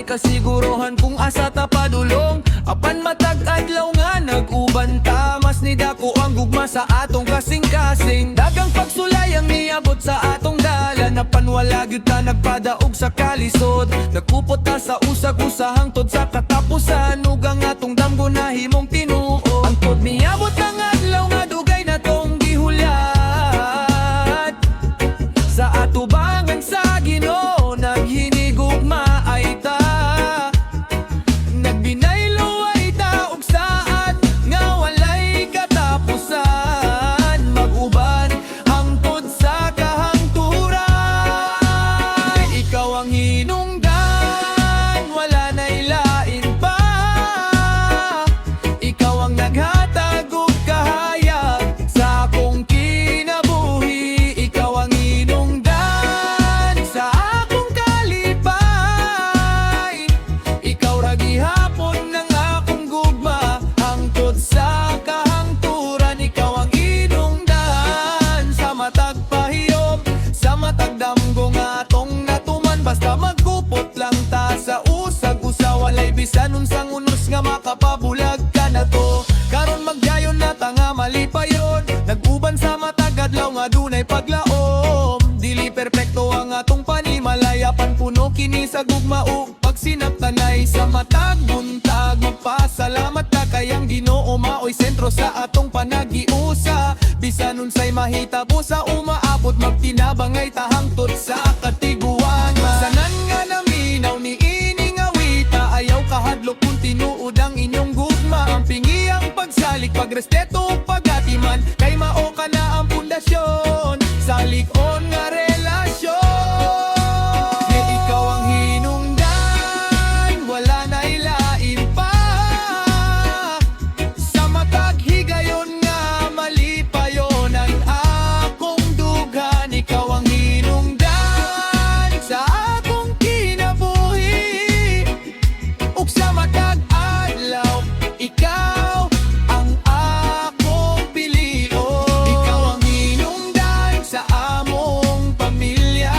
kasigurohan kung asa ta padulong. Apan matag adlaw nga nag-uban ta, mas nidako ang gugma sa atong kasing-kasing. Daghang pagsulay ang niabot sa atong dalan, apan wala gyud ta nagpadaog sa kalisod. Nagkupot ta sa usag-usa hangtod sa katapusan, ug ang atong damgo nahimong tinuod. Hangtod miabot ang adlaw nga dugay na tong gihulat, sa atubangan sa Ginoo naghinigugma ay ta. Nagbinaylo ay ta og saad nga walay katapusan, mag-uban hangtod sa kahangturan. Ikaw ang hinungdan, wala na ilain pa. Ikaw ang naghatag og kahayag sa akong kinabuhi. Ikaw ang hinungdan sa akong kalipay. Ikaw ra gihapon ang akong gugma hangtod sa kahangturan. Ikaw ang hinungdan sa matag pahiyom, sa matag damgo nga atong natuman. Basta magkupot lang ta sa usag-usa, walay bisan unsang unos nga makapabulag kanato. Karon magdayon na ta nga malipayon, nag-uban sa matag adlaw nga dunay paglaom. Dili perpekto ang atong panimalay, apan puno kini sa gugma ug pagsinabtanay. Sa matag buntag magpasalamat ta kay ang Ginoo maoy sentro sa atong panagiusa. Bisan unsay mahitabo sa umaabot, magtinabangay ta hangtod sa katiguangan. Tanan nga naminaw ni ini nga wita, ayaw kahadlok kung tinuod ang inyong gugma. Ampingi ang pagsalig, pagrespeto ug pagatiman, kay mao kana ang pundasyon sa lig-on nga relasyon. Ni ikaw ang hinungdan, wala na ilain pa. Sa matag higayon nga malipayon ang akong dughan, ikaw ang hinungdan sa akong kinabuhi. Ug sa matag adlaw, ikaw ang akong pilion. Ikaw ang hinungdan sa among pamilya,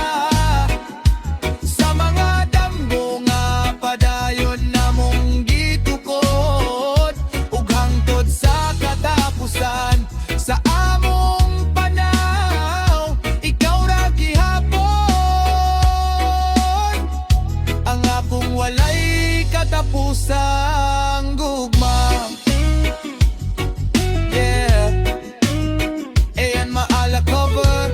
sa mga damgo nga padayon namong gitukod, ug hangtod sa katapusan sa among panaw, ikaw ra gihapon ang akong walay katapusang gugma. Yeah. Eyan Maala cover.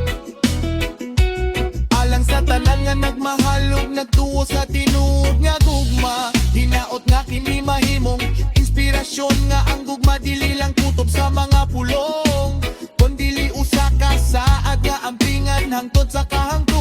Alang sa tanan nga nagmahal ug nagtuo sa tinuod nga gugma. Hinaot nga kini mahimong inspirasyon nga ang gugma dili lang kutob sa mga pulong, kundili usa ka saad nga ampingan hangtod sa kahangturan.